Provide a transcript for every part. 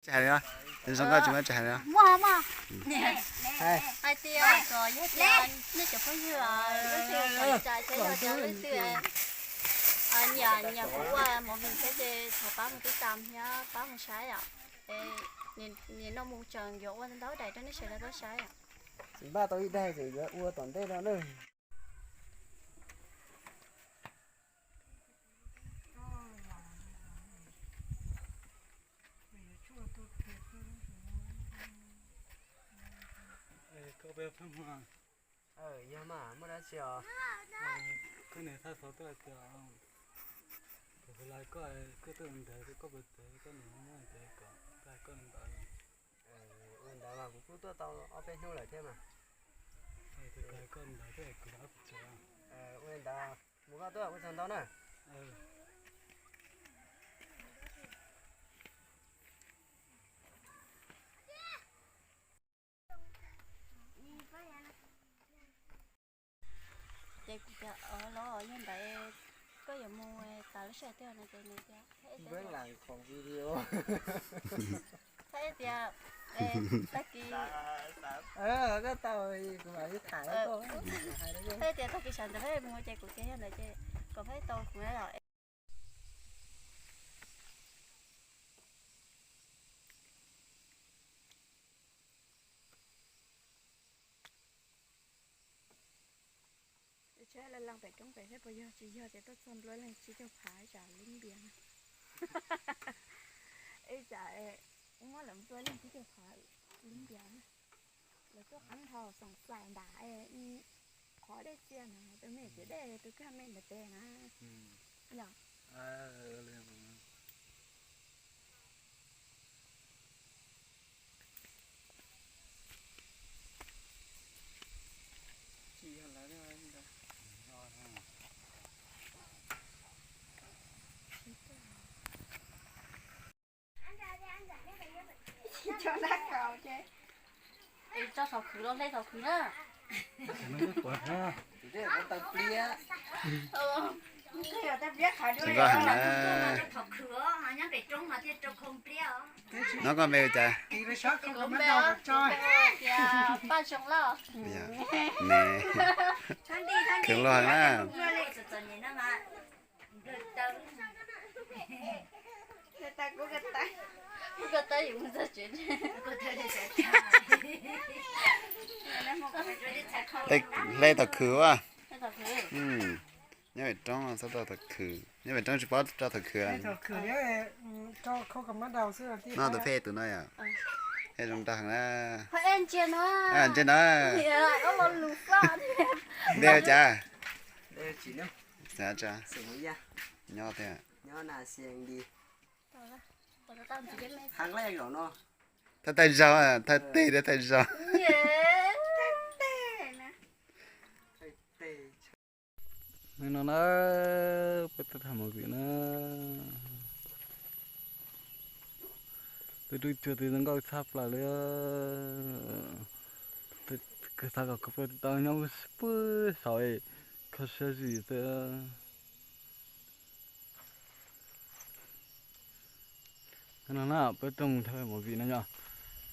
Hais li, zoo nkauj tsis muaj tsis hais li. Hais tias kom yog tias nej cov phooj ywg, yog tias leej twg nyiam, nyiam kuv ua movie thiab ces thov pab mus tib tam thiab pab mus saib os. Nim no mus tseem yuav ua ntau daim rau nej sawv daws tau saib os. Tsis npaj tau ib daim tseem yuav ua tom ntej no na. Yog mas, muaj dab tsi os? Koj niam Thaj Xov tuaj hais tias kuv hu lais koj, koj tuaj ntawd, koj puas tsev, koj niam muab ntawd kom tag koj ntawd. Ua ntawd mas kuv kuj tuaj tau ob peb hnub lawm thiab mas. Koj ntawd thiab kuv ua ntawd, mus koj tuaj ua tsaug ntau na. Ces kuv tias, los yog ntawd koj yuav mus tas lub sij hawm twg no ces nws tias, tag kis, koj tau, kuv mam li tham, tag kis sawv ntxov peb mus ces kuv tias yog ntawd ces kom peb tau kuv los. Tsheb laj leej pem roob pem seb puas yog, tsis yog ces tuaj txog nplua leej tsib caug phav tsam lub npias na. Ib tsam muab lawv nplua leej tsib caug phav lub npias na. Lawv tuaj qeeb dhau xoom xaim ntam qhov dej txias na, tus me txiv dej tus kag me ntawd pem na. Yog. Tso thaum khwv los hle thaum khwv na. Tsis nqaj heev na. Nov koj npe li cas? Khwv loj heev na. Hle thaum khwv a. Nyob pem roob txhob rau thaum khwv, nyob pem roob tsis paub rau thaum khwv. Noj tus phej tus no yom. Phej zoo nraug na. Ntsia no. Npe hu cas? Nyob tiag. Thaj tag zaug, thaj teg thiab tag zaug. No na, peb tuaj tham movie na. Tus duj cuag tus zoo nkauj tshaj plaws li. Kuv xav kom kuv peb tau nyob puag saud, kho siab zim xwb. No na, peb tuaj mus tham movie no yom,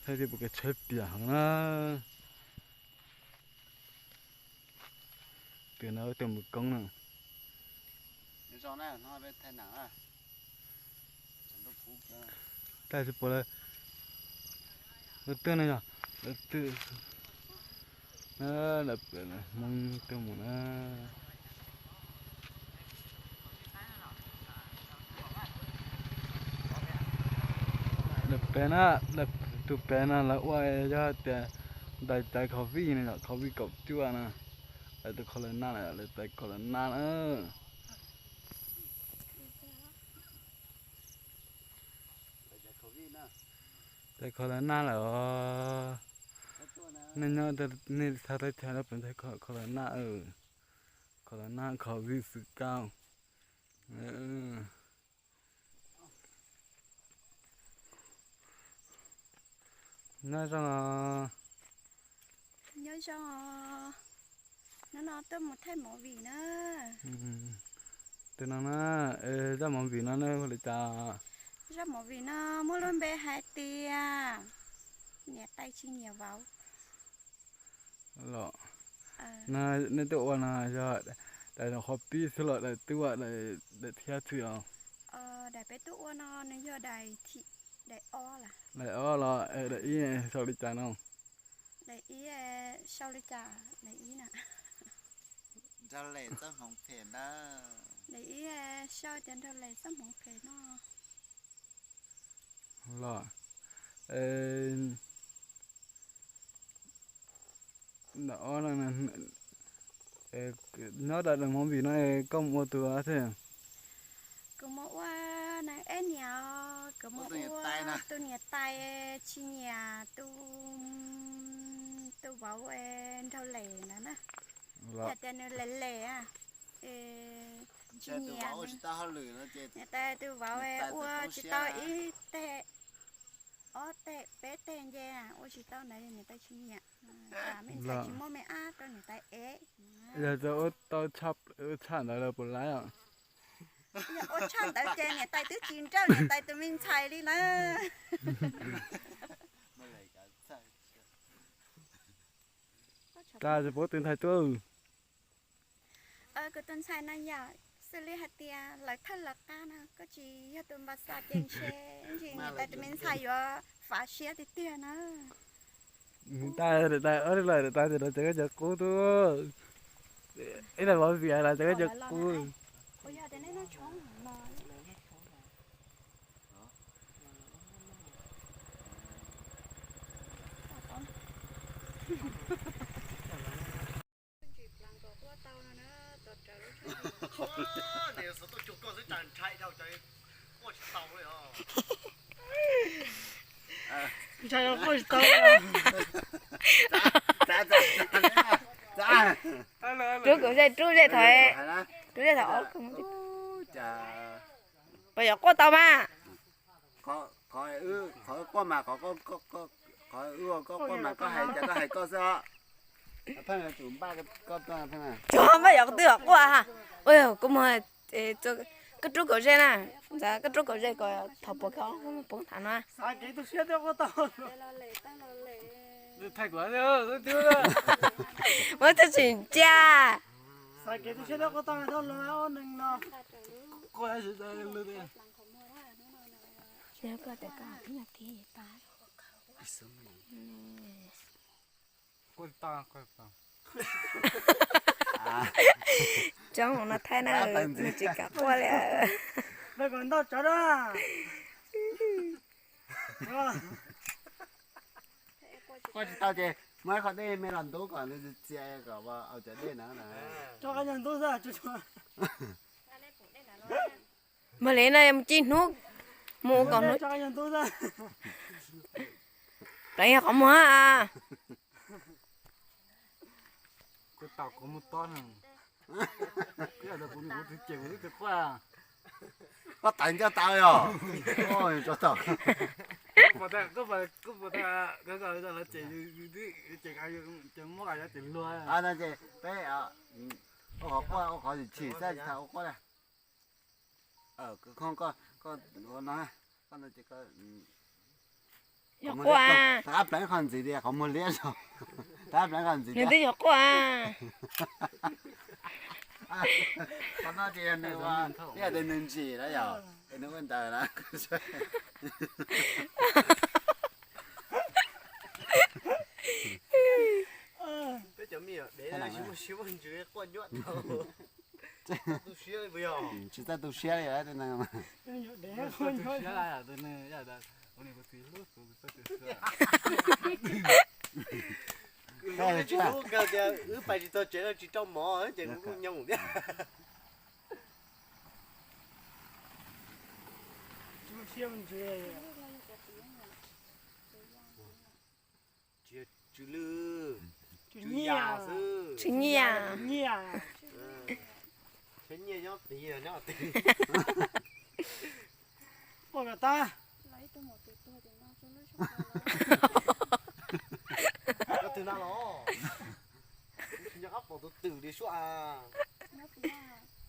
saib tias puas kev tsheb piam heev na. Tias no tuaj mus koob na. Tag tsis puas lawv, lawv twg no yog, lawv twg, lawv pem Hmoob tuaj mus na. Lawv pem na, tus pem no lawv ua yog tias ntais caiv kho vij no yom, kho vij kaum cuaj na. Lawv tus kho lawv naj lawm, lawv tais kho lawv naj na. Tais kho lawv naj lawm os. Nej nyob nej thaj teb chaws no pem tais kho lawv naj, kho lawv naj kho vij xwm kauj. Nyob zoo os. Nyob zoo os. Hnub no tuaj mus thaij movie na. Tus no na, zaj movie no nej hu li cas? Zaj movie no muaj lub npe hais tias niam tais tsis nyiam vauv. Los, nej tuaj ua no yog daim qhov pib xwb los daim twb ua daim thiab xwb os? Daim peb tuaj ua no nws yog daim, daim ob los daim ib sau li cas no? Daim ib sau li cas? Daim ib na, nraug les txoj hmoov phem na. Daim ib sau tias nraug les txoj hmoov phem no. Los, daim ob no, nyob daim movie no koj mus ua tus thiab? Kuv mus ua neeg eb niam, kuv mus ua tus niam tais tsis nyiam tus, tus vauv nraug les ntawd na. Yog tias nws les les, tsis nyiam, niam tais tus vauv ua tsis tau ib teg, ob teg peb teg nce, ua tsis tau ntawd niam tais tsis nyiam. Me ntxhais tsis muaj me ab rau niam tais ev. Yog tau ua tau tshaj ntawd los puas laib os? Yog ua tshaj ntawd ces niam tais twb tsis nrauj niam tais tus me ntxhais li na. Tag, puab tus ntxhais tuaj. Kuv tus ntxhais no yog xws li hais tias lawv thawj lawv qab no, koj tsis yog tus npa xa ces ntshe ntsis niam tais tus me ntxhais yuav fav siab tiag tiag na. Niam tais, niam tais, ob niam tais tias los txawv koj cov qub tuaj. Ib daim movie los txawv koj cov qub. Rub kaum zej, rub zej thaum, rub zej thaum. Puas yuav quaj tau mas? Qhov wb quaj mas, qhov wb ua koj quaj mas koj hais cas koj hais koj xwb os. Tsuav npaj yuav twb yuav quaj ha. Ua kuv mus, koj rub kaum zej na, ntxhais koj rub kaum zej kom thaum puas koj poob thaum no. Muab txog tsis ntsia. Coob no thaij na, nws tsis kam quaj li. Quaj tsis tau ces muab ib qho dej me los ntub kom nws txias kom au cov dej na. Mas li no mus ci hnub, mus ua kom hnub. Pleev yog qhov muag. Koj tau kuv mus tob na. Koj tawv ncaj tau yog. Koj pom, koj pom, koj pom, koj pom, ces muab ces luag. Peb ua qhov quaj, ua qhov tsis tshim xwb, tsis tau ua quaj li. Koj, koj ua no, koj no ces koj Yog quaj. Rov qab pleev qhov ntxiv tias qhov muag liab zog. Rov qab pleev qhov ntxiv tias. Nws twb yog quaj. Qhov no ces yog nws ua, ib yam li nws ntsim na yom, nws ua ntawd na. Peb cov me nyuam dev sib muaj ntsws quaj nyuaj tau. Tu siab li puas yog? Tsis txawj tu siab li. Wb pais tsis tau tsev no tsis rau mov ces kuv kuj nyob thiab. Tsw lwj, tsw yas xwb. Tsw nyiaj. Tsw nyiaj nyob tid nyob tid. Quaj kom tag. Nyob twg no los? Kuv tsis nco qab pom tus twm li suab.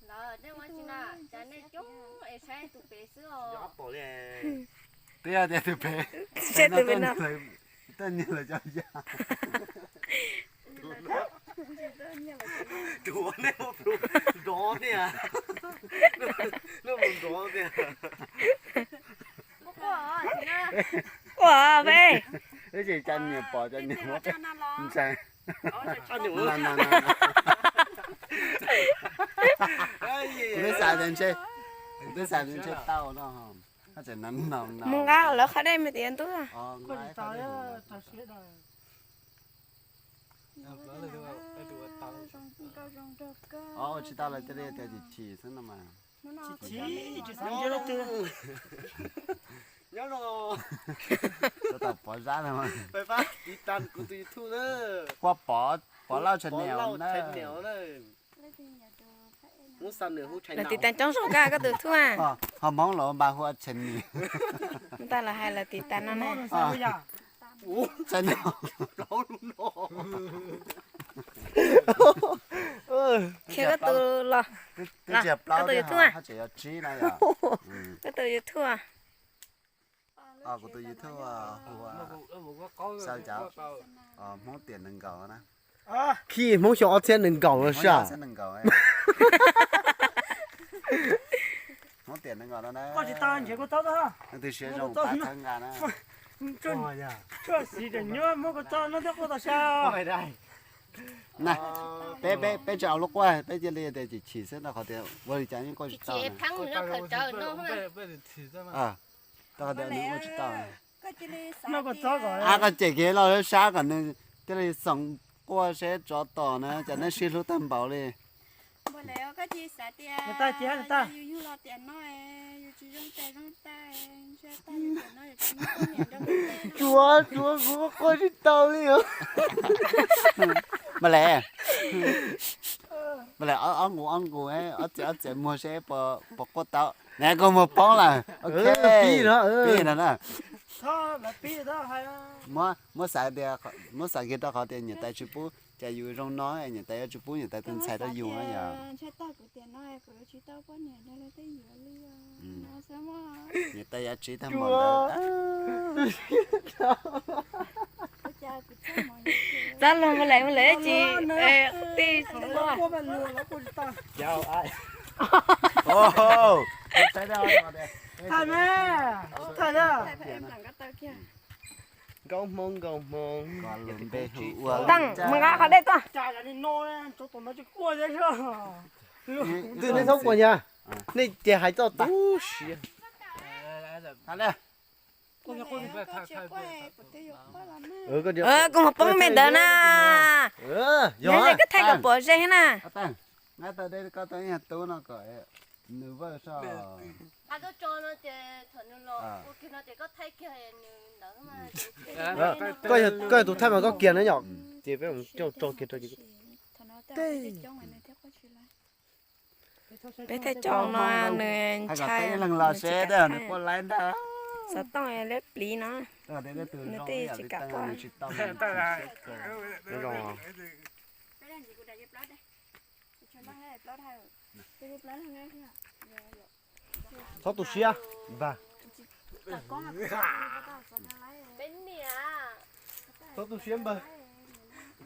Lawv nej ua tsis na, cas nej coob es saib Twb yog tias tus pem, seb tus pem no, tej niag lawv cov yaj. Tus nej nrov tiag, nej nrov tiag. Ua peb, ib tsis cov niam pom cov niam muab ntshai. Kuv twb xav tias ntshe, kuv twb xav tias ntshe tau no. Mus nqa lawv qhov dej me tiav ntuj. Ua tsis tau lawv thiaj li tias chim chim xwb no mas. Nyob no, tau pov zab no mas. Ua pov, pov Lauj channel na. Lawv tiv tas coob zoo koj, koj tus thuj. Ho Hmoob los npa hu ua channel. Ntag los hais lawv tiv tas no na. Channel. Qhia koj tus los, koj tus YouTube, koj tus YouTube. Kuv tus YouTube hu ua xaw cav Hmoob tiam nees nkaum na. Khij Hmoob xyoo ob txhiab nees nkaum no sas. Hmoob tiam nees nkaum no na. Leej twg siab zoo pab txhawb nqa na. Peb, peb tsis au lub quaj, peb cia li tias chim chim xwb, rau qhov tias ua li cas yeej quaj tsis tau. Rau qhov tias nws ua tsis tau. Ab, koj cem kiag los sab kom nws thiaj li xoom quaj seb tsov tom na, cas nej sib hlub tag npaum li. Tsuav, tsuav kuv quaj tsis tau li os. Mas le, mas le ob nqus ob nqus, ob txiav ob txiav muag seb puas quaj tau. Neb koj muag poob lawm. Ok, pib no na. Muab, muab xav tias, muab xav kiag rau qhov tias niam tais tsis pub, cas yus zoo no niam tais yuav tsis pub niam tais tus ntxhais rau yus na yom. Niam tais yuav tsiv tag npaum ntawd. Txhob luag mus lawm, mus lawm tsis tij. Nkauj Hmoob, nkauj Hmoob. Teej, mus nqa qhov dej tuaj. Twb nej txhob quaj nyab, nej ces hais txoj tub siab. Koj mus poob me ntawd na. Yog koj thaij kom pom ze thiab na. Koj yog tus thaij mas koj kiag na yom. Ces peb coj tso kiag rau. Peb thaij coj no nws ntshai, nws quaj laib ntag. Xov tooj liab pliv no, nws twb tsis kam quaj. Txhob tu siab. Txhob tu siab npawg.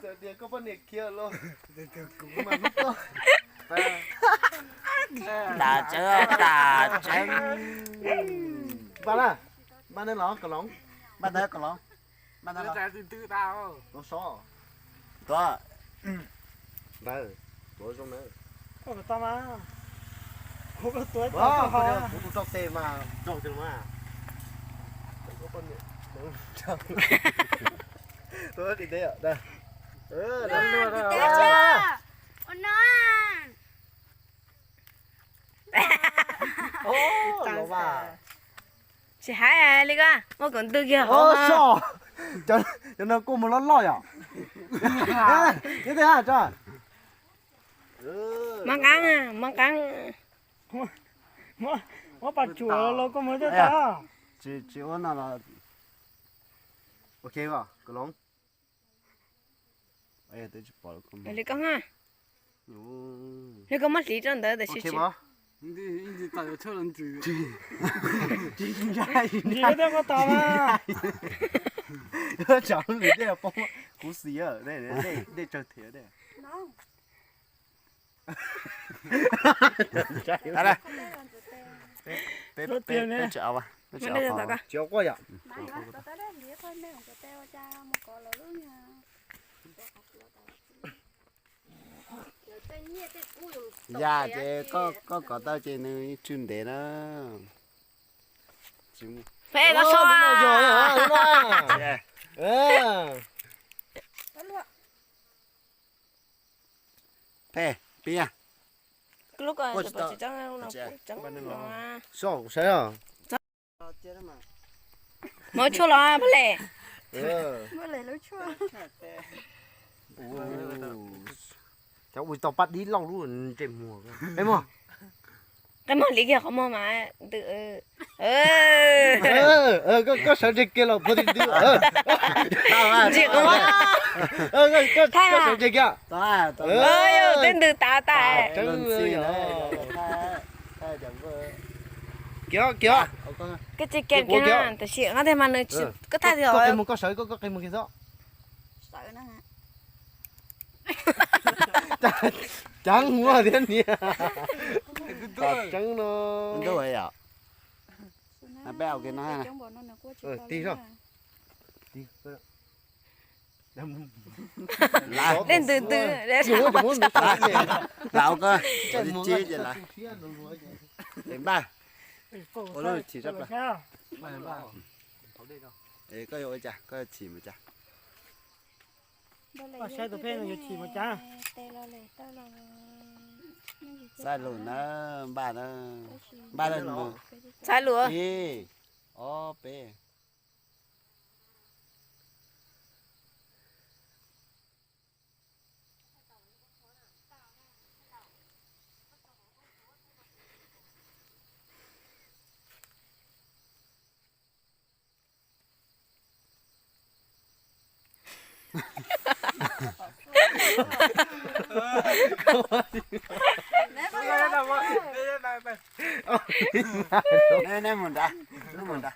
Txawm tias koj poj niam khiav los, kuv mas hlub koj. Tas tseeb, tas tseeb. Npaj na, npaj na los Kom Loov, npaj na Kom Loov, npaj na los. Tuav, npawg, tuav zoo na. Kuv tus rau tes mas raug cov mas. Tuav tim teb. Tsis hais li ko, muab kuv ntwg kiag hauv. Cov no kuj mus loj loj yom. Nyob twg tso. Mov nqeeb, mov nqeeb. Muab pas tsuam los koj mus thiaj tau. Tsis ua no los ok os Kom Loov. Li koj ha. Li koj muab hliv rau ntawd tam sis tsis Ib ntsis tas yuav tshaj los ntsws. Tsis ntshai, tsis ntshai. Yuav tsam lub lwm dej poob, kuv xis, dej tsawg thiab dej. Peb, peb, peb tsis au, peb tsis au quaj yom. Yam ces koj, koj kov tau ces nws tsw ntev na. Peb, koj so. Peb, pib. Lub ko tsis tau. So kuv saib os. Muab tshuaj los pab le. Cov ua tau pab dib lauj lub ntsej muag. Qe muag. Qe muag li kiag qhov muag mas ntws. Koj sawv ntseg kiag los puag ti ntws. Ntsia qhov muag. Koj sawv ntseg kiag. Yog twb ntws tas tas. Kiag kiag. Koj tsis kem kiag, tab sis qhov tiag mas nws, koj thaij tiag. Koj qe muag, koj sawv, koj qe muag kiag xwb. Ceev muag thiab niag. Ceev no. Tig zog. Dej ntws ntws. Lau koj, tsib ces lawm. Npaj, ua lub chim tshaj plaws. Koj yuav ua cas, koj yuav chim mus cas? Saib tus pheej yuav chim mus cas. Xav lus na, npaj na, npaj na. Xav lus. Ib, ob, peb. Neb mus nrad, neb mus nrad.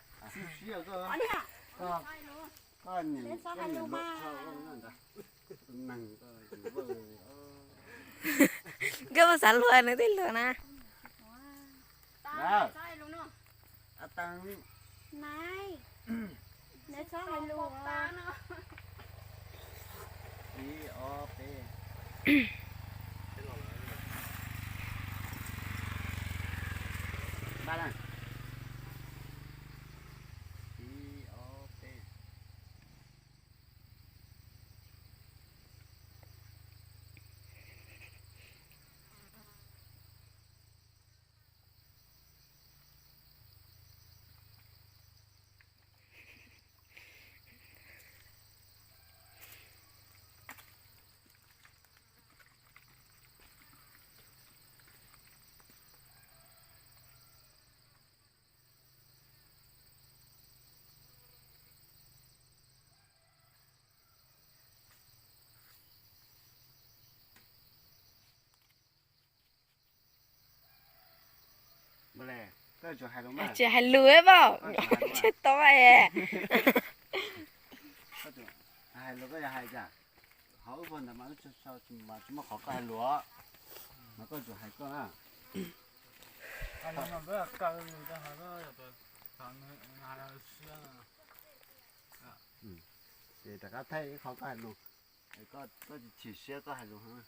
Koj puas xav luag nws tej luag na? Tsis hais lus pab, tsis tau. Hais lus koj yog hais cas? Qhov wb pog ntawd mas wb tsis muaj qhov koj hais lus, mas koj tsum hais koj na. Ces rov qab thaij ib qho koj hais lus, koj tsis chim siab koj hais lus.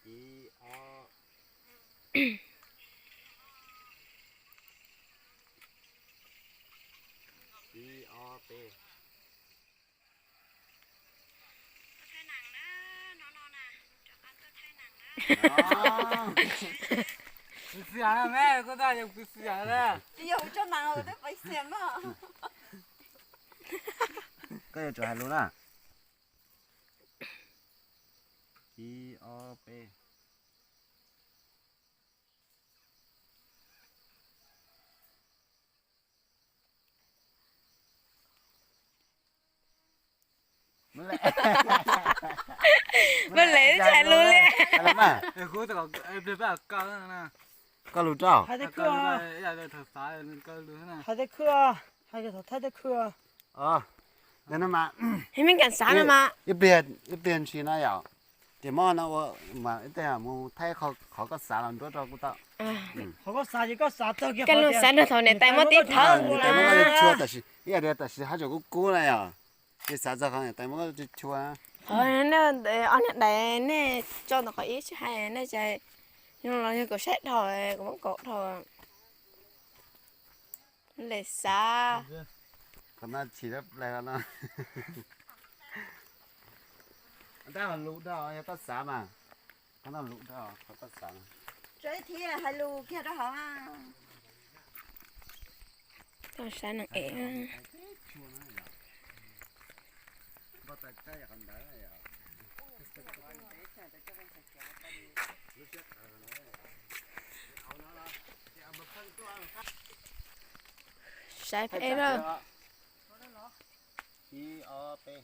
Ib, ob, ib, ob, peb. Koj yuav tsum hais lus na. Ib, ob, peb. Mas lawv tsis hais lus li. Koj lus rau. Hais tej khw, hais tej khw, hais tej khw. Ib me kas xav no mas ib pliag ntshis no yom, ces muab no ua mas ib teg mus thaij qhov koj xav los nruab rau kuv tau. Qhov koj xav ces koj xav txog kiag, koj lus xav nrog thaum niam tais muab tib thawb. Niam tais muab koj chua tam sis ib yam tias tam sis haj tseem kub kub na yom, ces xav txog qhov niam tais muab koj chua. Qhov ob niag dais nej tso ntawm qhov ib tsis hais nej tsis hais, yog los yog kuv saib dhau, kuv muab kaum dhau. Lem xav. Qhov no chim dab plaws no. Tab lus dhau yog koj xav mas. Qhov no lus dhau qhov koj xav. Tso ib thiv hais lus kiag rau hauv. Tau saib neeg es. Saib peb lawm. Ib ob peb.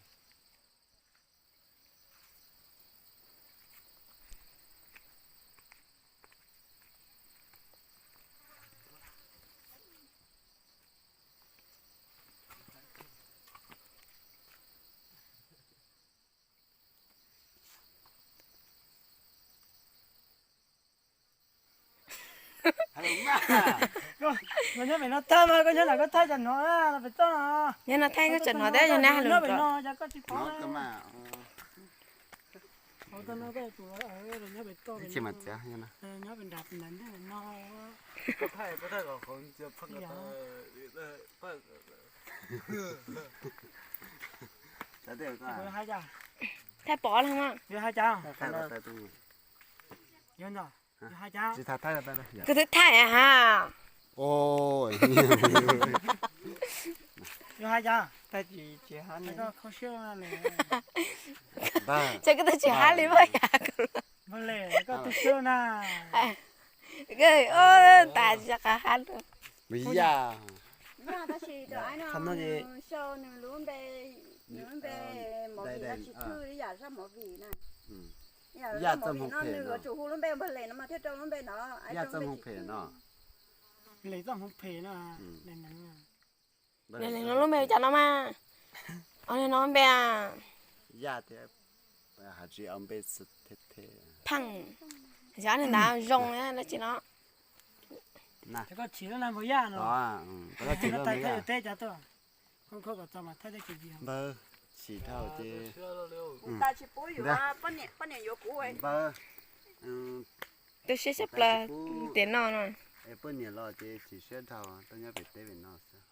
Nyob pem no thaij mas koj nyob nram koj thaij cov no, pem toj no. Nyob no thaij koj cov no thiab yog neb hais lus nrov. Thaij pom los mas. Kuv twb thaij ha. Ces koj twb tsis hab li mas yam. Koj tas tsis qab hab li. Yaj, nws lub npe, nws lub npe movie no tsis thwj li yam zaj movie na. Yaj txoj hmoo phem no, nws yuav tsum hu lub npe Npawg Lem no mas thiaj rau lub npe no. Lem txoj hmoo phem no. Lem no lub npe cas no mas. Os, no npe a. Yaj thiab, hais tsis au npe xwb thiab. Pheej, xyov nws ntawd zoo dab tsi no. Koj chim lub npe Npawg Yaj no. Npawg, chim dhau ces, npawg, tu siab tshaj plaws tiam no no. Es poj niam los ces chim siab dhau, tuaj nyob pem teb pem no xwb.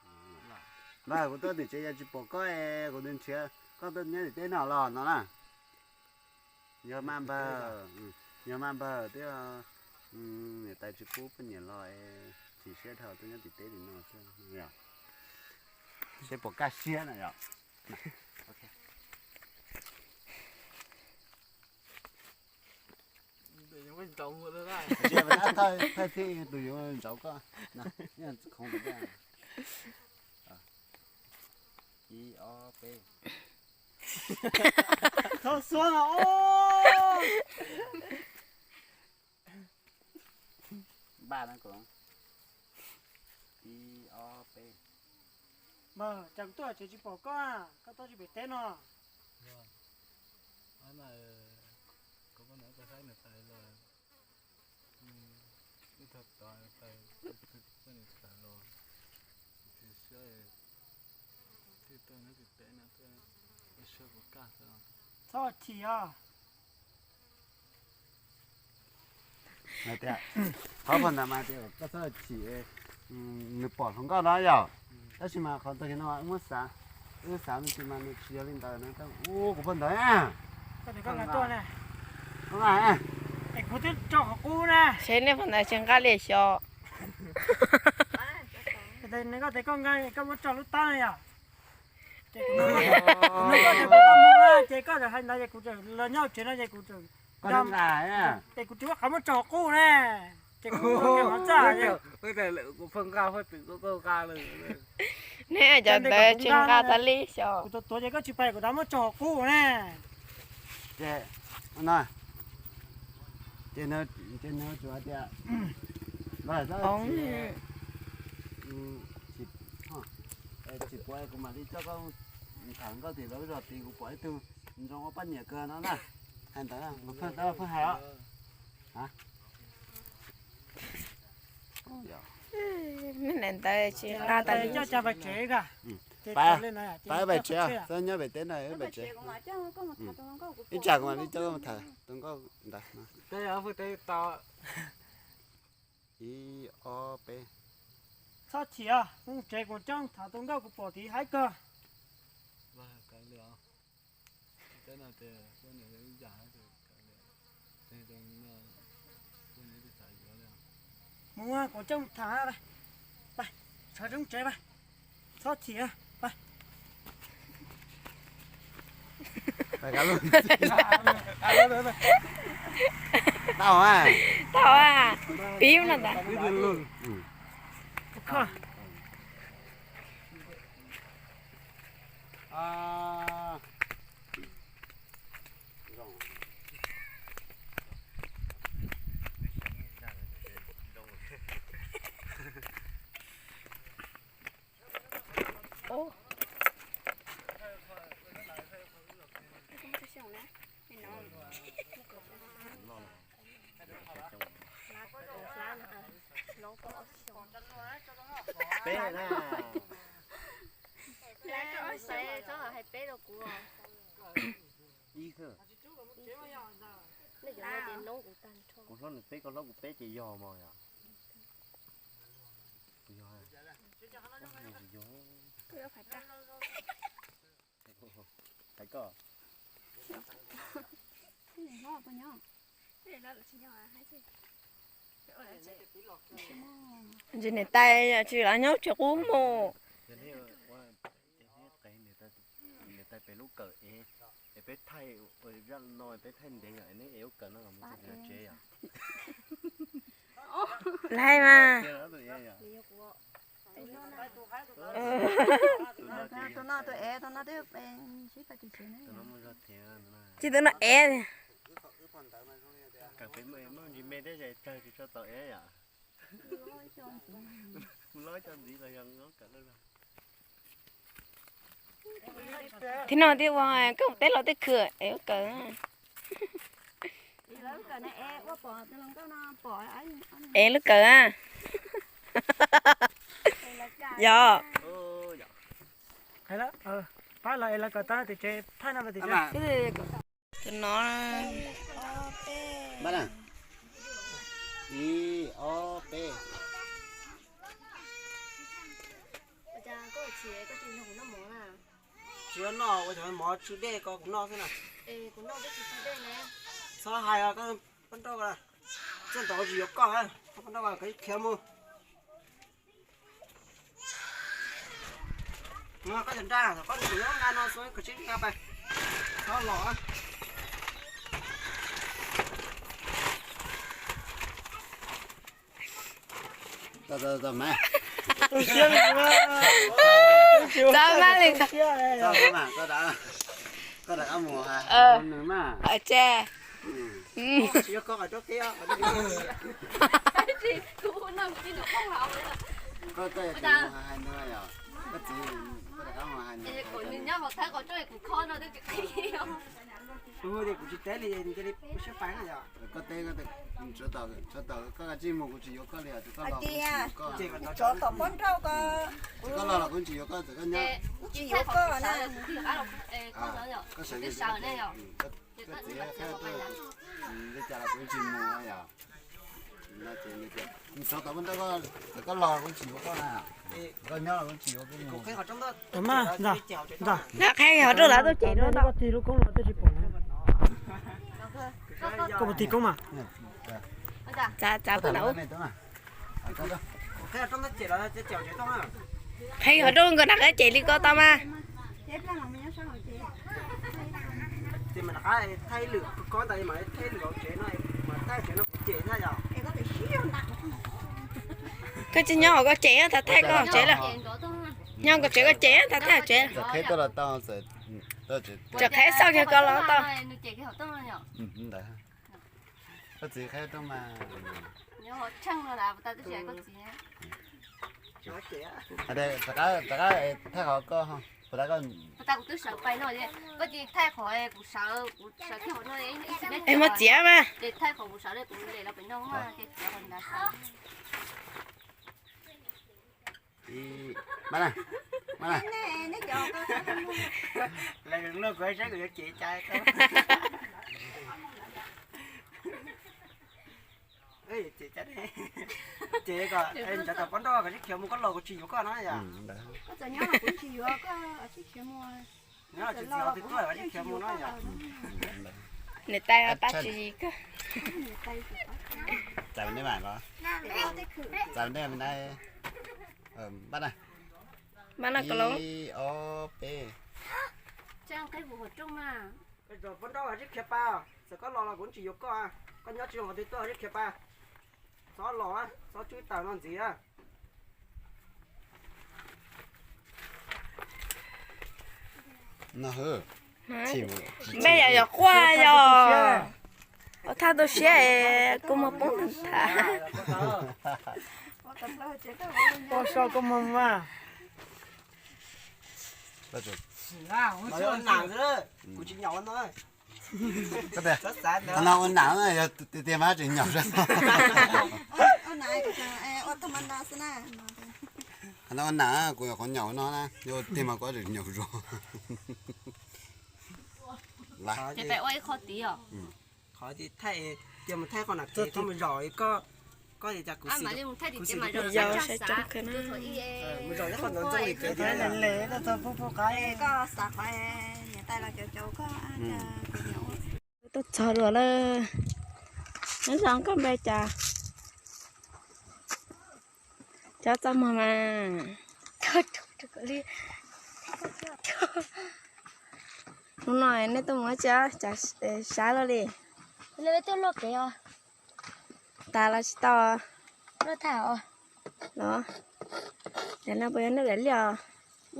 Npawg, kuv tuaj tim tsev yog tsis pom koj es kuv nrhiav koj tuaj nyob tim teb no los no na. Yog mas npawg, yog mas npawg twb niam tais tsis pub poj niam los es chim siab dhau tuaj nyob tim teb tim no xwb. Seb puas kaj siab na yom. Thaij thiab tus yuav ntsauv koj. Ib ob peb. Txhob xuab no. Npaj na, ib ob peb. Npawg, cas kuv tuaj tsev tsis pom koj, koj tuaj tsis pem teb no. Txhob chim os. Qhov phau ntawd mas tias koj txhob chim, nws pom hluas nkauj no yom. Tab sis mas qhov tag kis no wb muab xav, wb xav me ntsis mas nws tsis yog li ntawd na. Ua kuv phau ntawd, kuv twb tso qhov qub na. Seb nej phau ntawd tsis nqa li xyov. Koj muab tso lub tab na yom. Ces koj hais ntawd ces kuv los nyob tsev no ces kuv, es kuv tsis muab qhov muab tso qub ne, ces kuv, neb cov ntawd tsis nqa tas li xyov. Kuv tuav tuav ces koj tsis pais kuv rov muab tso qub ne. Ces no, Ces nws tsuas hais tias, tsis puas kuv mam li coj koj tham nkauj tim lawv zos tid, kuv pom ib tug zoo ua poj niam kawg no na. Hais ntawd, pheej hais os. Ntawd tsis nqa tas li. Pab pais tsev, txhob nyob pem teb no, pais tsev. Ib tsam kuv mam li coj koj mus tham tus nkauj ntawd. Ib, ob, peb. Txhob chim, mus tsev kuv coj tham tus nkauj kuv pom tid haib kawg. Mus kuv coj mus tham, sawv tseeb tsev, txhob chim. Tau, pib no ntag. Peb na. Txhob hais peb rau kuv. Ib, kuv hlob nws peb, koj hlob kuv peb ces yog mas yom. Yog. Hais koj. Ntsis niam tais tsis los nyob tsis qub mus. Niam tais pem lub kawm ev, es peb thaij ua zaj no peb thaij ntev yom, neb ev lub kawm no los mus tsev yom. Laij mas. Tus no tus ev, tus no twb sib tau tsis siv ne. Tsis tus no ev. Kawm pem muaj ntsis me thiab es tsawg tsis tshua tau ev yom. Mus lob cov ntxiv los yog lob kawm lawm. Thiab no thiab ua koj teb los tej khw ev lub kawm. Ev lub kawm a. Yog. Pab los ev lawv kawm tag tim tsev thaij no. Tus no. Ib, ob, peb. Tsis noj ua cov mov tsw dej ko kuv noj xwb na. Txhob hais os, koj pab nrauj, txij ntaus tsis yuav koj, koj pab nrauj khiav mus. Koj cov nra, koj nyob nqa no xwb, koj tsis nqa pais, txhob los. Txhob mas li. Koj rov qab mus hais nws mas. Tsis yuav koj qhov rau qia. Koj tsis mus hais nws yom, koj txiv, koj rov qab mus hais nws. Kuv nyob hauv Thaib qhov rooj kuv kho no twb tsis qhia. Kuv hu tias kuv tsis teb li, cia li siab fais na yom. Koj teb, koj teb, tsov tom, tsov tom, koj kav tsij mus, kuv tsis yuav koj li os, tsis koj los kuv tsis yuav koj. Tsov tom pab nrauj ko. Tsis koj los los kuv tsis yuav koj, txawm koj nyob. Kuv tsis yuav koj na. Koj sawv, koj txiv, li cas los kuv tsis mus yom. Tsov tom pab nrauj ko, txawm koj los kuv tsis yuav koj na. Koj nyob los kuv tsis yuav koj mus. Mas, ntag, ntag. Qheb hov rau lawv tuaj cem rau tau. Koj tig lub koob los twb tsis pom na. Koj puas tig koob mas? Txav, txav pab ntawd. Qheb hov rau nkawd nram qab cem li ko tau mas. Koj tsis nyob hauv koj cem, thaij thaij koj hauv tsev lawm. Nyob koj tsev koj cem, thaij thaij hauv tsev. Tsam qheb xauj kiag koj los tau. Koj txiv qhia rooj mas. Nyob hauv tsheej no las, puas tas twb tsis hais koj txiv. Rov qab, rov qab thaij qhov koj, puas tas koj. Puas tas kuv twb sawv pais no, koj cia li thaij qhov kuv sawv, kuv sawv kiag hauv no. Es muab txiav mas. Ces thaij qhov kuv sawv, kuv le los pem no mas, ces txiav qhov ntawd sawv. Ib, ma na, ma na. Lawv luag kuv saib kuv yuav cev cas. Cev cas, cev kom ntshav tawm pob nrauj kom sib khiav mus, koj los kuv tsis yuav koj no yom. Koj txawm nyob los kuv tsis yuav koj, sib khiav mus. Nyob los tsis txiv, tsis tuaj los sib khiav mus no yom. Niam tais pab tsis koj. Txav nej mas los, txav nej mas na. Pab na. Ib, ob, peb. Pob nrauj sib khiav pab, txawm koj los los kuv tsis yuav koj, koj nyob tsis zoo qhov twg tuaj sib khiav pab. Txhob los, txhob tswb taws no ntxiv. Npej yog yog quaj yog. Ua thaj tu siab es kuv mus poob tham. Ua so koj mus mas. Kuv tsis nyaum no. Qhov no ua nam, yog tiag tiag mas tseem nyaum zog. Qhov no ua nam, kuv nyuam qhuav nyaum no na, yog tiag mas kuv tseem nyaum zog. Ces peb ua ib qho tid os. Qhov thaij, cia mus thaij qhov nam kev, koj mus zaum, koj, koj cas kuv xim, kuv xim, yog saib coob kawg na. Mus zaum ib qho ntawd ntxooj li kev thiab. Koj xav qhov niam tais los cauv cauv koj. Tuaj txog luag lawm. Nyob zoo, koj npe cas? Cov txaj muag mas. Hnub no nej tuaj mus ua cas, cas sab luaj li? Tuaj luaj kev os. Tas los tsis tau? Luaj tag os. Los, yog no puas yog nej daim liaj?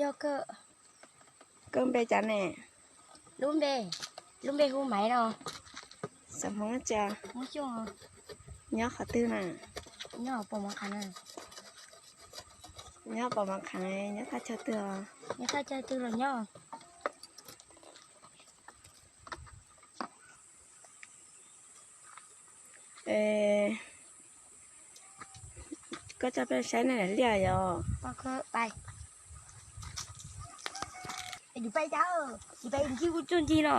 Yog kawg. Koj npe cas ne? Lub npe, lub npe hu Maiv no. Xeem Hmoob cas? Hmoob Xyooj. Nyob qhov twg na? Nyob Pom Mov Qhaav. Nyob Pom Mov Qhaav, nyob thaj chaw twg os? Nyob thaj chaw twg los nyob. Koj coj peb saib nej daim liaj yom. Yus pais cas, yus pais ncig kuv tsuj ncig no.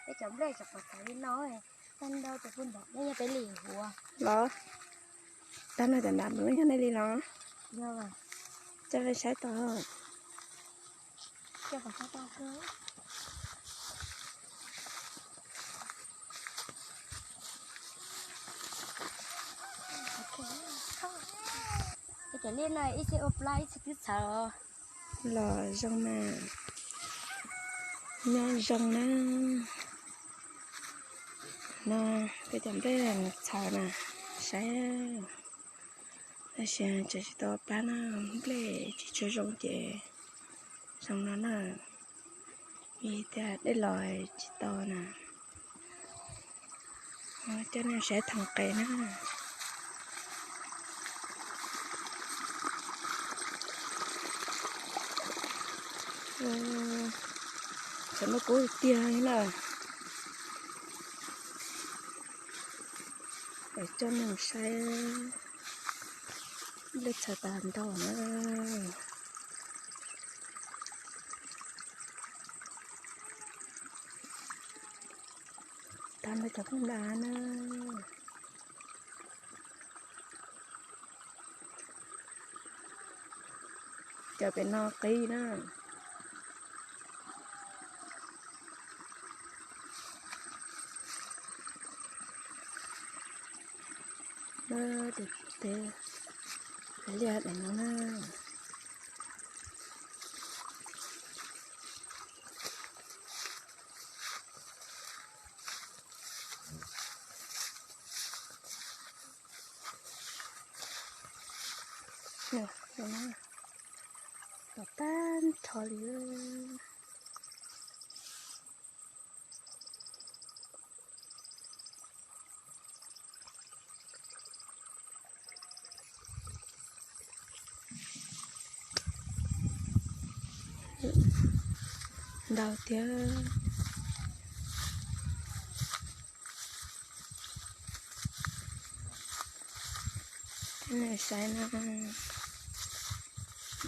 Peb cov nplej tseem pom txawv li no, tag nrho cov pug nram no yog peb li huv los. Tag nrho cov nram no yog nej li los? Yog. Coj peb saib tau. Cov liaj no ib txhia ua plab ib txhia twb txhawv. Los zoo na, nyob zoo na. No peb cov nplej txhawv na, saib. Tab sis tseem tsis tau plab na, nplej tsis tshua zoo ces zoo no na. Vim tias dej los tsis tau na. Coj nej saib thoom qes na. Tshav ntuj kub tiag li na. Coj nej saib, nplej txhawv tas nrho na. Tag nrho cov phooj ywg na. Cov pem no qis na. Tus teb liaj daim no na. Tom tag nrho li. Ntau thiab. Saib no,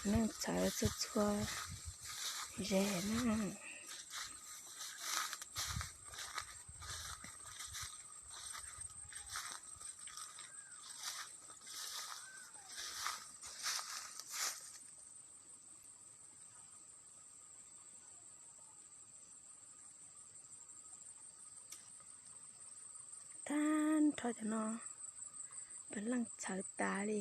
neeg txhawv txhua txhua ze na. Tag nrho cov no, peb leej txhawv tas li.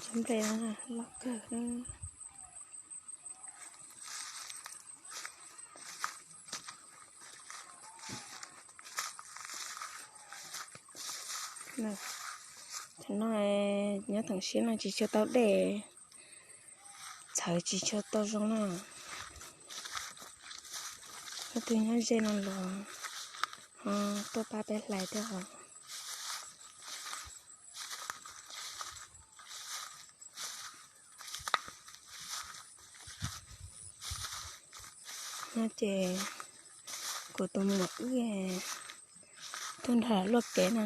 Cov nplej no loj kawg. Cov no nyob theem siab no tsis tshua tau dej, txhawv tsis tshua tau zoo na. Leej twg nyob ze no los ho tuaj pab peb hlais thiab os. No ces kuv tus muam ib tuaj nrog luaj kev na.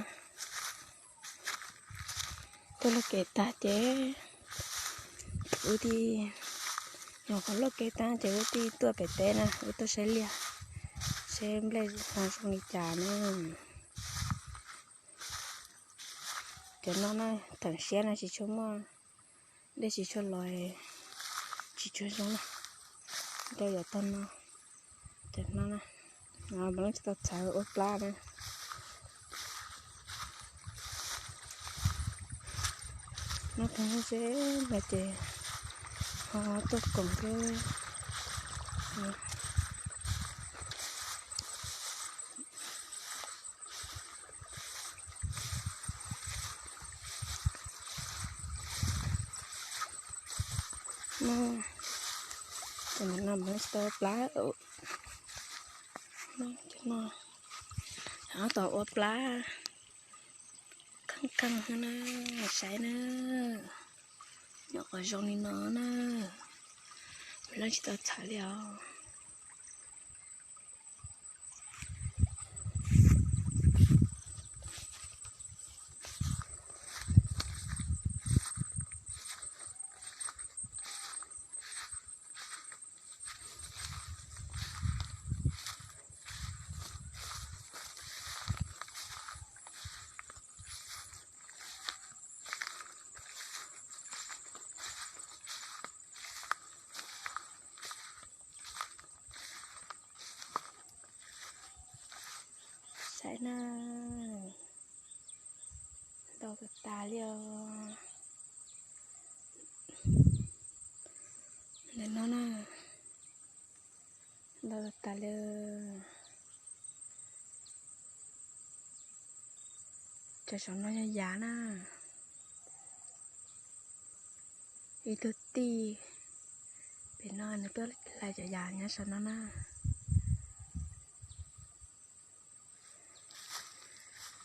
Tuaj luaj kev tag ces wb thiaj, nyuam qhuav luaj kev tag ces wb thiaj tuaj pem teb na, wb tuaj saib liaj, saib nplej ho zoo li cas na. Cov no na, theem siab no tsis tshua muaj dej, tsis tshua los, tsis tshua zoo na. Rau yav tag no, cov no na, mas leej tsis tau txhawv ua plab na. No tus no ces ho tuaj koom thiab. Cov no mas tsis tau ua plab. Cov no tau ua plab kheej kheej na, saib na, nyuam qhuav zoo li no na, leej tsis tau txhawv li os. Saib na, ntau tas tas li os. Ntawm no na, ntau tas tas li. Cov saum no yog yav na. Ib tug tij pem no nws tuaj hlais cov yav nyob saum no na.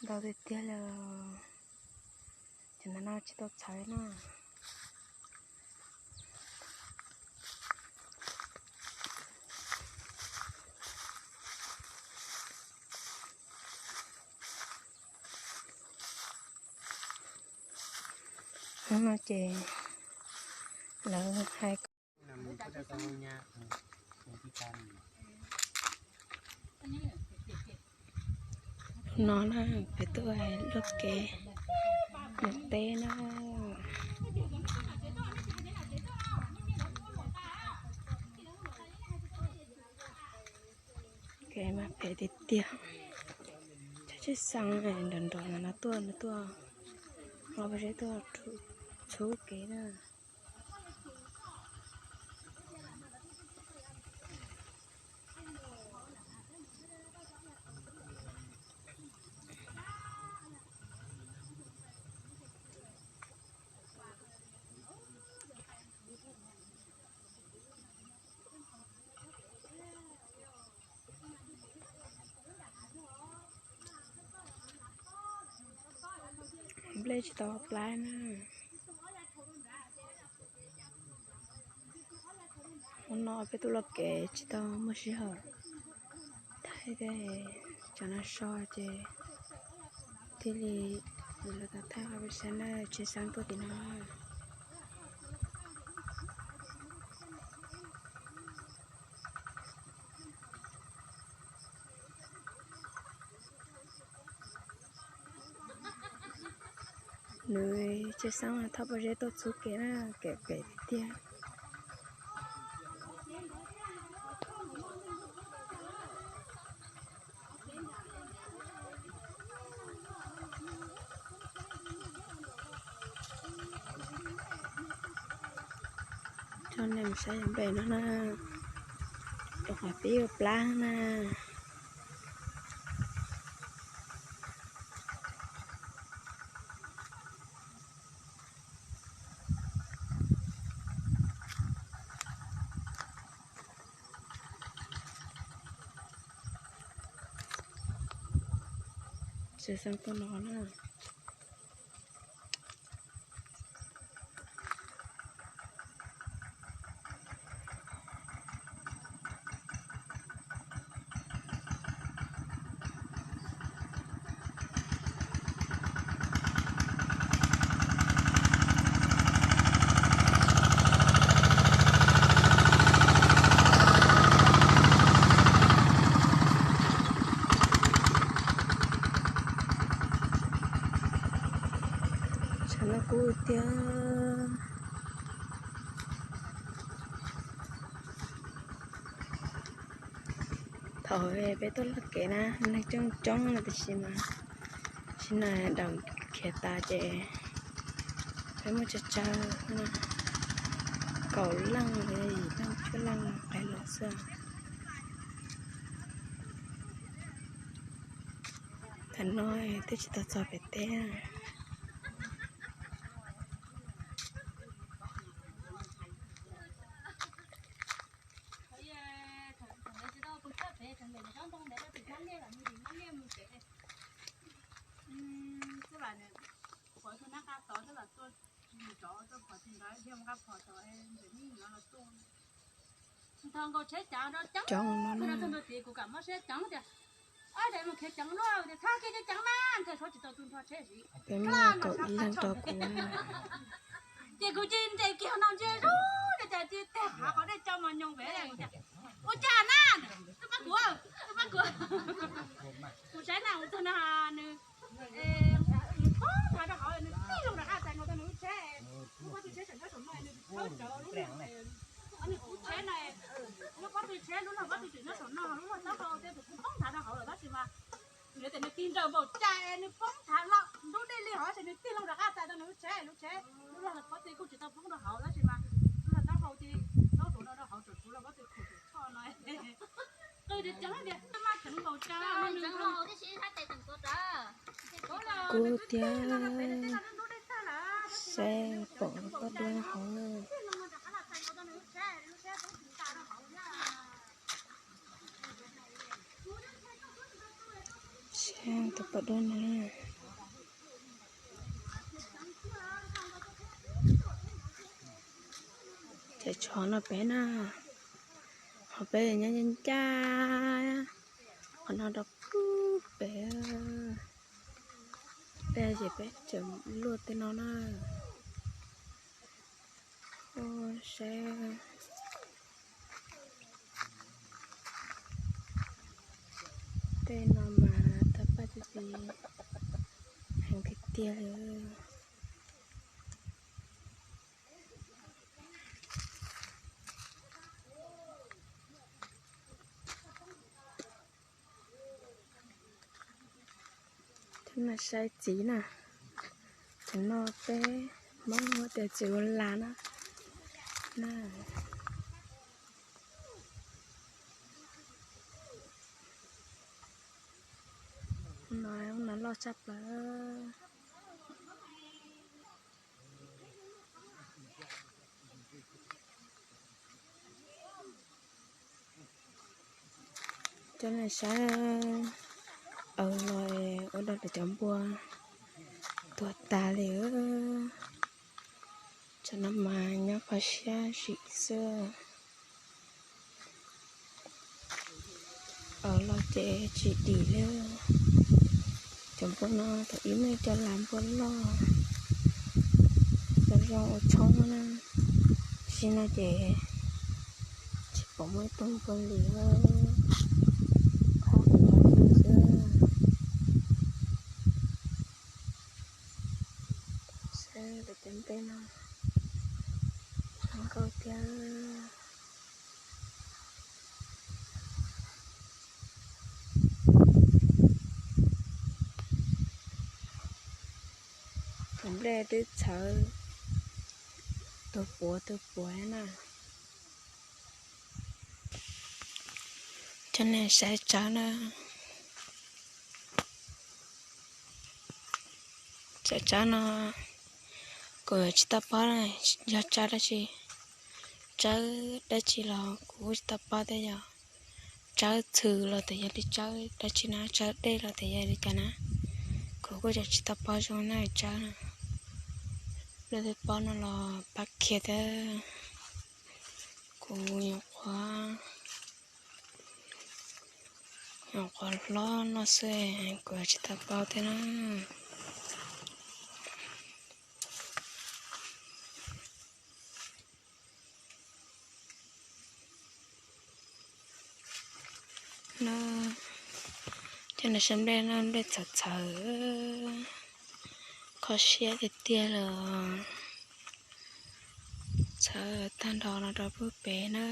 Ntau tiag tiag li. Cov no tsis tau txhawv na. Hnub no ces lawv hais no na, peb tuaj luaj kev mus teb na. Kev mas phem Tiag tiag, tsheb xeev nrov nrov no tuaj, no tuaj, no peb tuaj txhub kev na. Nplej tsis tau plab na. Hnub no peb tuaj luaj kev tsis tau muaj sij hawm thaij tej cov no so ces thiaj li lawv tau thaij qhov peb saib na, tsheb xeeb tuaj tim no. Nws tsheb xeeb thauj pob zeb tuaj txhub kev na, kev pem tiag. Coj nej mus saib yav npe no na, rau qhov peb yuav plab na. Tsheb xeeb tuaj no na. Tshav ntuj kub tiag. Thaum peb tuaj luaj kev na, neeg coob coob no tiam sis mas tam sim no daus khiav tas ces peb muaj tsawg tsawg, kaum leej los yog yim leej cuaj leej qab los xwb. Tam no twb tsis tau txog pem teb. Nthos nkaus tsheb ceev rau ceev, txog ntua tid kuv kam mob siab ceev tias, ab, mus khiav ceev luaj tias, txhob khiav ceev mas, ntshai suav tsis tau tu nrho tsheb. Peb muaj kaum ib leeg rau kuv. Ces kuv cia nres kiag no ntsia zog, cas cia tag hav qhov dej coj mos nyoos pem, kuv tias, ua cas na, tuaj pab kuv, tuaj pab kuv. Kuv saib na, kuv txog na, nws poob nthav rau hauv, nws tij loo rov qab txais nkaus tau nws lub tsheb, lub pob tw tsheb saum nyob saum no, nws tshawb rawv lub, nws kuv tsheb na, lub pob tw tsheb, lub log pob tw tseem nyob saum no, lub log taub hau tej tus kuj poob nthav rau hauv lawm tab sis mas nws tias nws tig nrawm npaum cas nws poob nthav los ntub dej li hov tab sis nws tij loo rov qab txais tau nws lub tsheb, lub tsheb, lub log pob tw kuj tsis tau poob rau hauv tab sis mas lub log taub hau ces taub hau no rau hauv tseem tshuav log pob tw khuam tseem tshoj no. Qw tias ceev tias maj ceev npaum cas. Kub tiag, saib pom pob dua hauv. Saib tus pob dua no. Ces tsov no pem na, ho peb nyob ncaj ncaj, qhov no rau pub pem. Peb ces peb tseem luaj tej no na. Ua saib tej no mas tau paj tib si heev tiag tiag li. No saib txiv na, txiv no peb Hmoob hu tias txiv ua las na. No loj tshaj plaws. Cov neeg saib, aws los ua rau cov npua tuag tas li. Tsam no mas nyob kho siab zim xwb. Aws los ces tsis dim li. Cov npua no thaum ub muaj cov las npua loj, cov zoo ua tshoob na, tam sim no ces tsis pom muaj ib tug npua li, khob khob xwb. Saib cov nplej no zoo nkauj thiab. Cov nplej twb txhawv tus puav tus puav na. Cov neeg saib tsawb na. Tsawb, tsawb no kuv tsis tau paub yog tsawb dab tsi. Tsawb dab tsi los kuv kuj tsis tau paub thiab, yog tsawb txhw los tias yog li tsawb dab tsi na, tsawb dej los tias yog li cas na, kuv kuj tsis tau paub zoo na tsawb no. Leej twg paub no los pab qhia thiab. Kuv nyuam qhuav, nyuam qhuav hlob no xwb, kuv tsis tau paub thiab na. No, cov no saib nplej no, nplej txhawv txhawv, kho siab tiag tiag li. Txhawv tag nrho no rau pub pem na.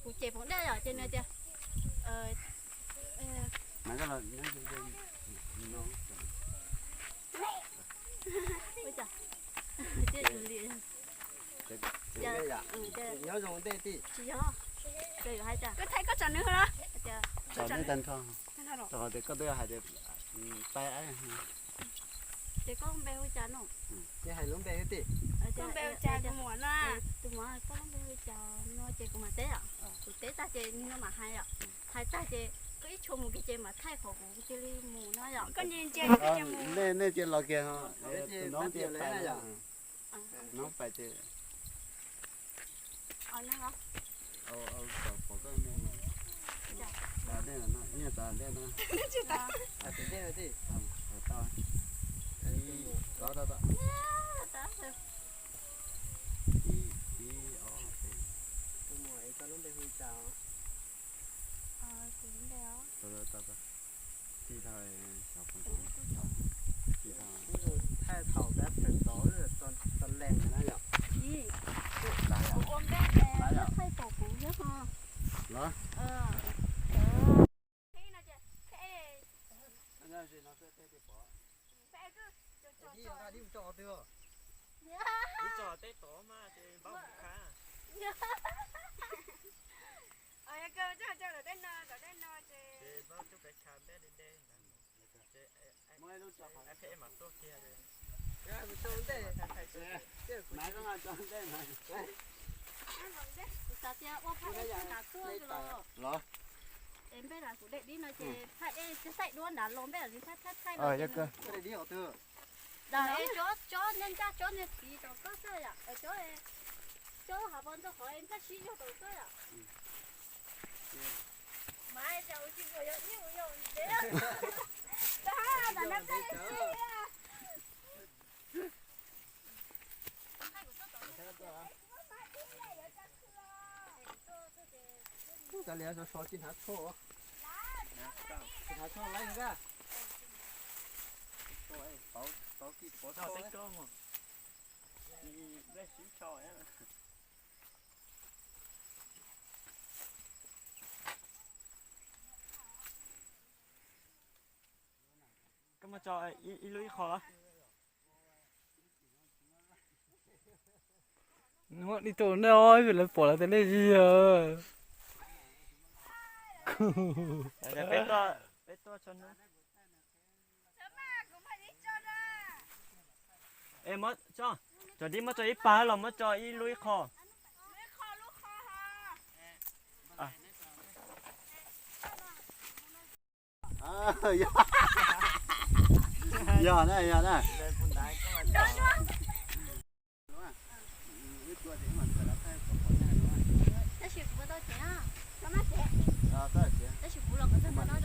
Kuv ces pom dab yom, ces nws tias, nyob zoo ntej tij. Tsis yog, koj thaij koj tsom nws los. Tsom nws tag nrho, rau qhov tias koj twb hais tias pab. Ces koj lub npe hu cas no? Ces hais lub npe xwb tij. Koj npe hu cas tus muam no? Tus muam, koj lub npe hu cas no ces kuv mam teb os. Kuv teb tag ces nws no mam hais os. Hais tag ces koj ib tshuav mus kiag ces mam thaij qhov kuv cia li mus no yom. Koj ntsia ntsia. Nej cia los kiag, tus no cia pais, no pais ces. Pom koj, nej no, nej txav dej no. Tau, tau, tau. Ib, ib, ob, peb. Tau, tau, tau. Tij thaj xyov puas tau, tij thaj. Thaij thaum kab pem tod, tau lees na yom. Kuv ua npe es thaij pom kuv thiab ho. Los. Los. Npej los kuv daim dib no ces thaij dej thaij duab nrad los npej los nws thaij thaij thaij los. Daim dib tsob tsob niag ncaj tsob niag txiv rau koj xwb yom, tsob tsob hav pos ntxog qhov nplaj sib zog rau koj yom. Mas cas ua tsis muaj yog ib ua yog ntev. Ub, tas li so so tsis hnav tsho. Tsis hnav tsho laib nka. Tau tib pov tsho. Koj muab tso ib lub ib qho. Muab dib tso nej os, lawv pom lawv tias nej yog. Peb tuaj, peb tuaj tso no. Es muab tso, cov dib muab tso ib pab los muab tso ib lub ib qho. Yog na, yog na. Tab sis kuv tau tsev, koj maj tsev. Tab sis kuv los qhov txog ntawm no.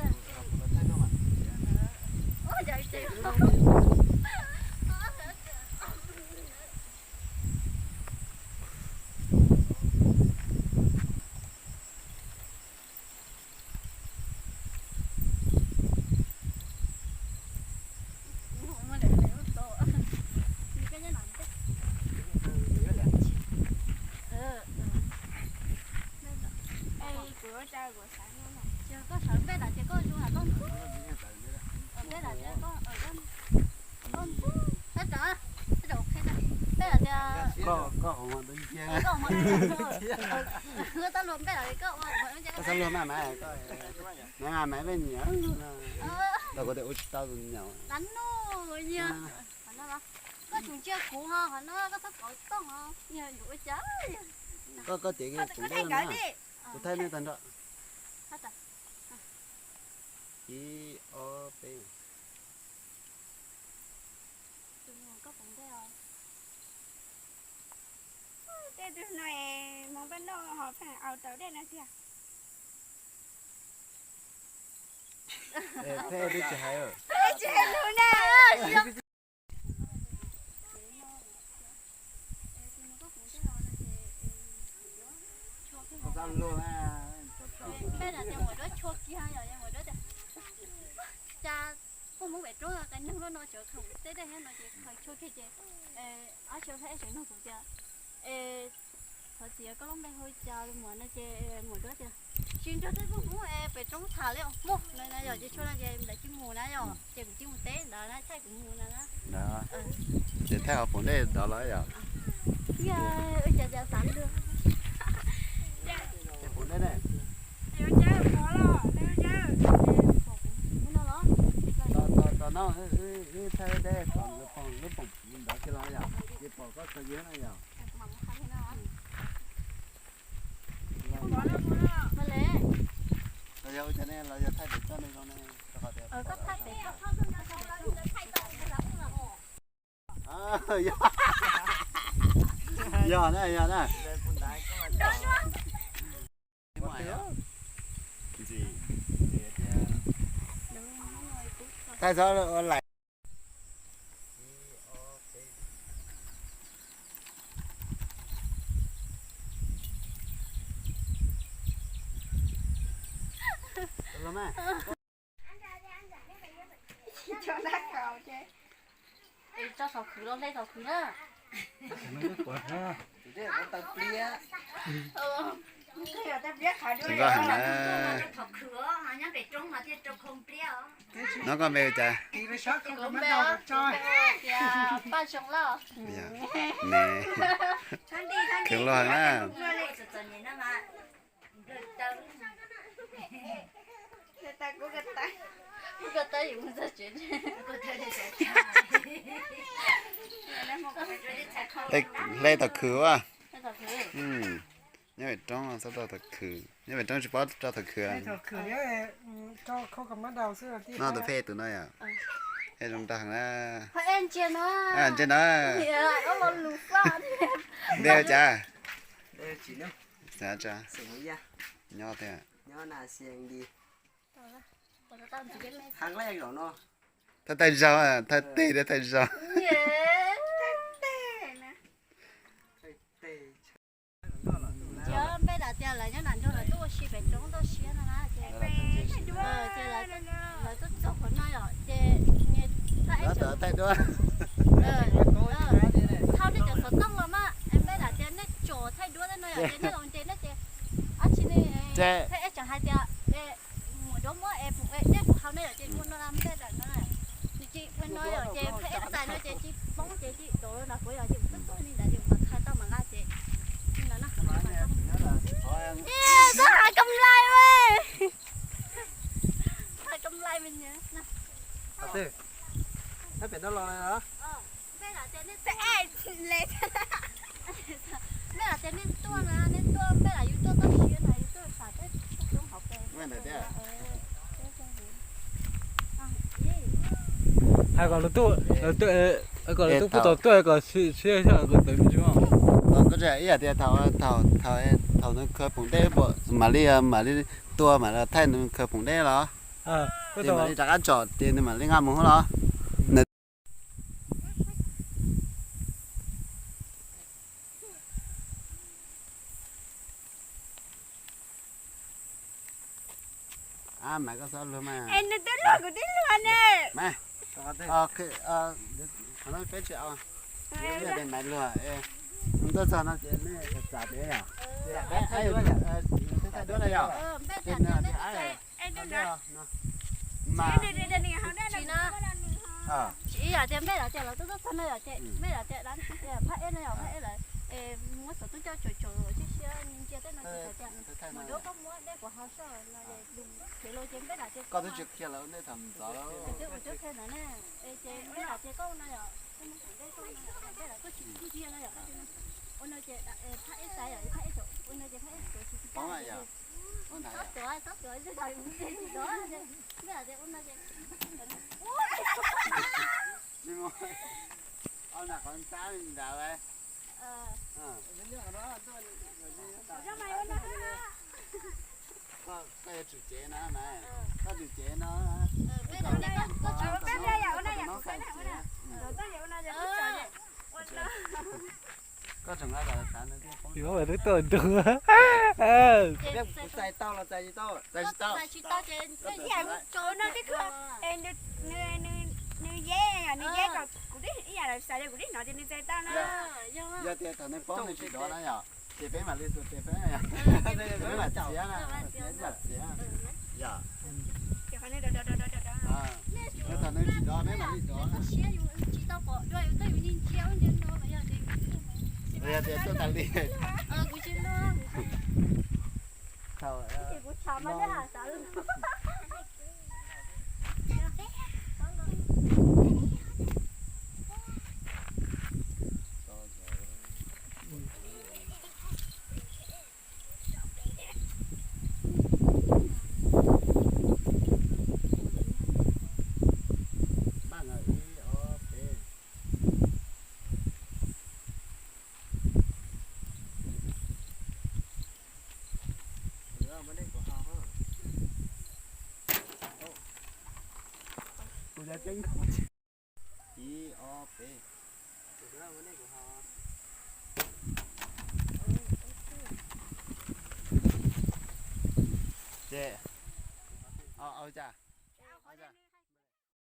Koj sawv npej tas ces koj zoo nkaus koj ntxub. Npej tas ces koj, koj ntxub. Tab tom, tab tom qhia, npej tas tias koj, koj hauv mas tus nyiag, koj hauv mas tus nyiag. Koj txhob luag npej tas koj ua, koj txhob luag maj mam, koj maj mam peb nyiam. Los kuv tias ua tsis tau tus nyiam. Tab nug nyiag. Koj tseem ntsia kuv ho, qhov no koj txhob kov tooj os, yog yuav ua cas. Koj, koj cev kuv npej no, kuv thaij nej tag nrho. Ib, ob, peb. Tej tug no es hmoob peb noj ho pheej au tau dej no tiag. Pheej twb tsis hais. Tsis hais lus na. Peb tias muam duab tshua kiag yom, muam duab tias cas poj Hmoob pem roob qe noog loj no cov khoom teb dej thiab no ces khaws tshua kiag ces ob tshua peb tseem nug kuv tias es thov txiv koj lub npe hu cas muam no ces muam duab tias tsis nrog tej poj Hmoob pem roob tham li muaj no na yom, ces tshua no ces lawv tsis mus na yom, ces kuv cia mus teb ntawd na, thaij kuv mus na. Ces thaij hauv paus dej ntawd los yom. Ua cas cas xav lug. Ces paus dej ne. Tom no wb thaij dej tom lub poom ntawd kiag los yom, ces pom koj txog yog na yom. Los yog ua cas ne, los yog thaij pem toj ne zoo ne, rau qhov tias yog na, yog na. Thaij txhob ua laim. Tso saum khwv los hle saum khwv na. Tseem koj heev na. Nov koj npe hu cas? Khwv luag na. Hle tom khwv a. Nyob pem roob txhob rau thaum khwv, nyob pem roob tsis paub rau thaum khwv. No tus phej tus no yom. Phej zoo nraug heev na. Ntsia no. Npe hu cas? Xav tso. Nyob tiag. Thawj thawj zaug, thawj teg thiab thawj zaug. Npej dam tias lawv nyob nram nroog lawv tuaj ua si pem roob toj siab no na ces, ces lawv tuaj txog qhov no yom ces thaij duab, thauj nej cov xov tooj los mas npej dam tias nej tsom thaij duab tej no yom ces nej los ntes nej ces ab tsi ne, thaij eb tseem hais tias muam duab muab es pum es dej kuv haus ne yom ces ua no npej dam no. Nws tsis ua no yom ces thaij eb txais no ces tsis poob ces tsis dov los kuv yom ces kuv tuaj txog li ntawd ces kuv mam qha tau mam nqa ces no na. Txhob hais kam lais, hais kam lais me nyuam. Mej lam tias nej tuaj na, nej tuaj, mej lam yus tuaj toj siab na, yus tuaj pam tej roob hauv pes. Hais kom lawv tuaj, kom lawv tuaj kuj tau tuaj kom siab siab kom tawv tsis muaj. Ib yam tias thaum, thaum nws khaws poom dej mam li, mam li tua mam li thaij nws khaws poom dej los, ces mam li rov qab tsom ces nws mam li nqa mus hauv los. Mas koj txhob luag mas. Nws twb luag kuv twb luag ne. Mas, qhov no peb tsis au. Yog tias maiv luag, tuaj txog no ces nej xav tias yog, thaij duab no yog, ces nws tias mas, ib yam tias npej dam tias lawv tuaj txog no yom ces npej dam tias phaj eb no yom, phaj eb lawv muab xov tooj coj tsom tsom siab siab ntsia tej no ces tias muam duab koj muab dej kuv haus soj no es lus phem los ces npej dam tias koj twb tsis qhia lawv nej thaum ntxov. Ces npej dam tias koj ua no yom, koj muab xov tooj dej koj ua no yom, npej dam koj tsis qhia no yom, ua no ces phaj eb xav yom, phaj eb tsom ua no ces phaj eb tsom tsis tau. Txhob tuav, txhob tuav, npej dam tias ua no ces Koj yuav tsum cev no mas, koj tsum cev no. Yuav mas twb tuaj nrug. Kuv txais tau los txais tsis tau? Txais tsis tau. Nws yeb, nws yeb kom kuv ib yam xav tias kuv twb hnov tias nws txais tau na. Yog tias thaum nws poob nws tsis dov na yom, ces peb mam li tus ces peb, peb mam txiav na, peb mam txiav. Yog, thaum nws tsis dov peb mam li dov. Yog tias tuaj tas li. Thaum Ib ob peb. Ces, au, au cas, au cas.